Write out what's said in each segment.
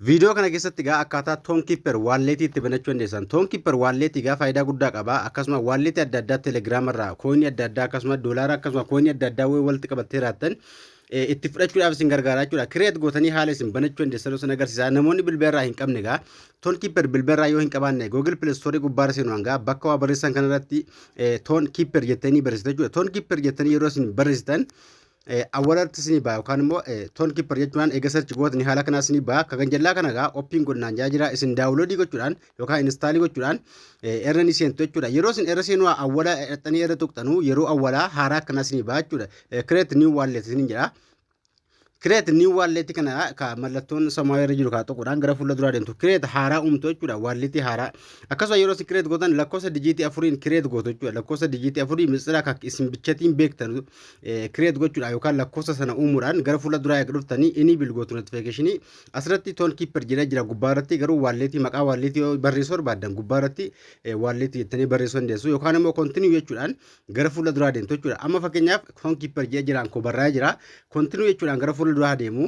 Viidiyoo kana keessatti egaa akkaataa Tonkeeper walletii itti banachuu dandeessan. Tonkeeper walletii egaa faayidaa guddaa qaba. Akkasuma walletii adda addaa Telegiraama irraa coinii adda addaa, akkasuma doolaara, akkasuma coinii adda addaa wayii walitti qabattee jiraattan itti fudhachuudhaaf isin gargaara jechuudha. Create gootanii haala isin banachuu dandeessan isin agarsiisa. Namoonni bilbila irraa hin qabne egaa Tonkeeper bilbila irraa yoo hin qabaanne, Google Play Store gubbaarra seenuudhaan egaa bakka waa barreessan kanarratti Tonkeeper jettanii barreessitu jechuudha. Tonkeeper jettanii yeroo isin barreessitan awwalarratti isinii ba'a, yookaan immoo Tonkeeper jechuudhaan eega search gootanii haala kanaa isinii ba'a. Kan jallaa kana egaa open godhnaan jaa jira. Isin downloadii gochuudhaan yookaan installii gochuudhaan irra ni seentu jechuudha. Yeroo isin irra seenuu awwala dhaqxanii irra tuqxanuu, yeroo awwalaa haaraa akkanaa isinii ba'a jechuudha. Create new wallet isiniin jedha. Create new wallet kana ka mallattoon samaa irra jiru kaa tuquudhaan gara fuula duraa deemtu. Create haaraa uumtu jechuudha, walletii haaraa. Akkasuma yeroo isin create gootan lakkoofsa digitii afuriin create gootu jechuudha. Lakkoofsa digitii afurii misira kan isin bichatiin beektan create gochuudha yookaan lakkoofsa sana uumuudhaan gara fuula duraa eega dhuftanii enable gootu notificationii. Asirratti Tonkeeper jedhee jira gubbaa irratti, garuu walletii maqaa walletii yoo barreessuu barbaaddan gubbaa irratti walletii jettanii barreessuu dandeessu, yookaan immoo continue jechuudhaan gara fuula duraa deemtu jechuudha. Amma fakkeenyaaf Tonkeeper jedhee jiraan koo barraa'ee jira. Continue jechuudhaan gara fuula duraa deemu.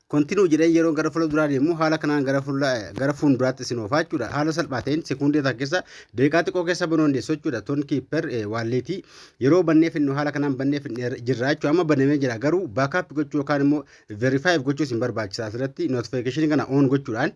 Continue jedhee yeroo gara fuula duraa deemu haala kanaan gara fuulduraatti isin oofaa jechuudha. Haala salphaa ta'een sekoondii takka keessa, daqiiqaa xiqqoo keessa banuu dandeessu jechuudha. Tonkeeper walletii yeroo bannee finnu haala kanaan bannee finnee jirra jechuudha. Amma banamee jira, garuu backup gochuu yookaan immoo verify gochuu isin barbaachisa. Asirratti notificationii kana on gochuudhaan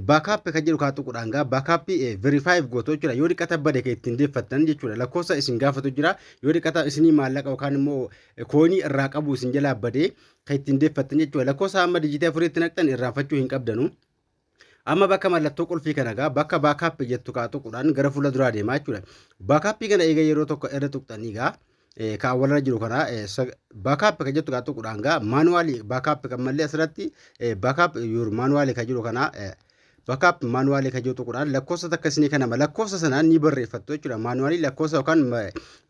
backup kan jedhu kaa tuquudhaan gaa backup verify gootu jechuudha. Yoo dhiqata bade kan ittiin deeffattan jechuudha. Lakkoofsa isin gaafatu jira. Yoo dhiqata isinii maallaqa yookaan immoo coinii irraa qabu isin jalaa badee kan ittiin deeffattan jechuudha. Lakkoofsa amma digitii afuriitti naqxan irraanfachuu hin qabdanu. Amma bakka mallattoo qulfii kana gaa bakka backup jettu kaa tuquudhaan gara fuula duraa deemaa jechuudha. Backupii kana eega yeroo tokko irra tuqxanii gaa ka awwalarra jiru kana backup kan jettu kaa tuquudhaan gaa manually backup kan mallee asirratti backup your manually kan jiru kana, backup manually kan jiru tuquudhaan lakkoofsa takka isinii kennama. Lakkoofsa sanaan ni barreeffattu jechuudha. Manually lakkoofsa yookaan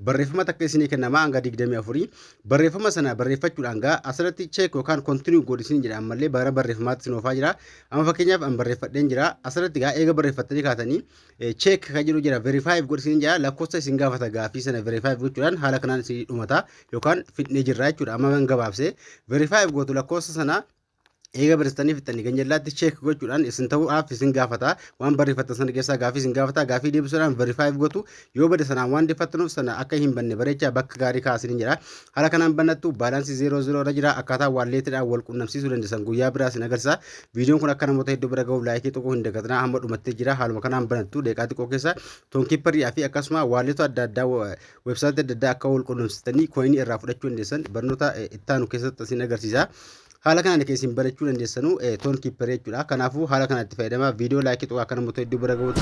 barreeffama takka isinii kennama hanga 24. Barreeffama sana barreeffachuudhaan gaa asirratti check yookaan continue godhi isin jedha. Ammallee bara barreeffamaatti isin oofaa jira. Amma fakkeenyaaf an barreeffadheen jira. Asirratti gaa eega barreeffattanii kaatanii check kan jedhu jira, verify godhi isin jedha. Lakkoofsa isin gaafata. Gaafii sana verify gochuudhaan haala kanaan isin dhumata yookaan fidnee jirra jechuudha. Amma gabaabsee verify gootu. Lakkoofsa sana eega barreessitanii fixxanii ganjallaatti check gochuudhaan isin ta'uudhaaf isin gaafata. Waan barreeffattan sana keessaa gaafii isin gaafata. Gaafii deebisuudhaan verify gootu. Yoo bade sanaan waan deeffattanuuf sana akka hin banne bareechaa bakka gaarii kaasanii jira. Haala kanaan banattu. Balanceii 0 0 irra jira. Akkaataa walletiidhaan wal qunnamsiisuu dandeessan guyyaa biraa isin agarsiisa. Viidiyoon kun akka namoota hedduu bira gahuuf likeii tuquu hin dagatinaa. Hamma dhumattee jira. Haaluma kanaan banattu. Daqiiqaa xiqqoo keessa Tonkeeperii fi akkasuma walletoo adda addaa, websiteii adda addaa akka wal qunnamsiistanii coinii irraa fudhachuu dandeessan barnoota ittaanu keessatti isin agarsiisa. Haala kanaan kan isin barachuu dandeessanu Tonkeeperii jechuudha. Kanaafuu haala kanaan itti fayyadamaa. Viidiyoo likeii tuqaa, akka namoota hedduu bira gahuutti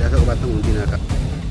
gaafa qabaatan hundi naa qaba.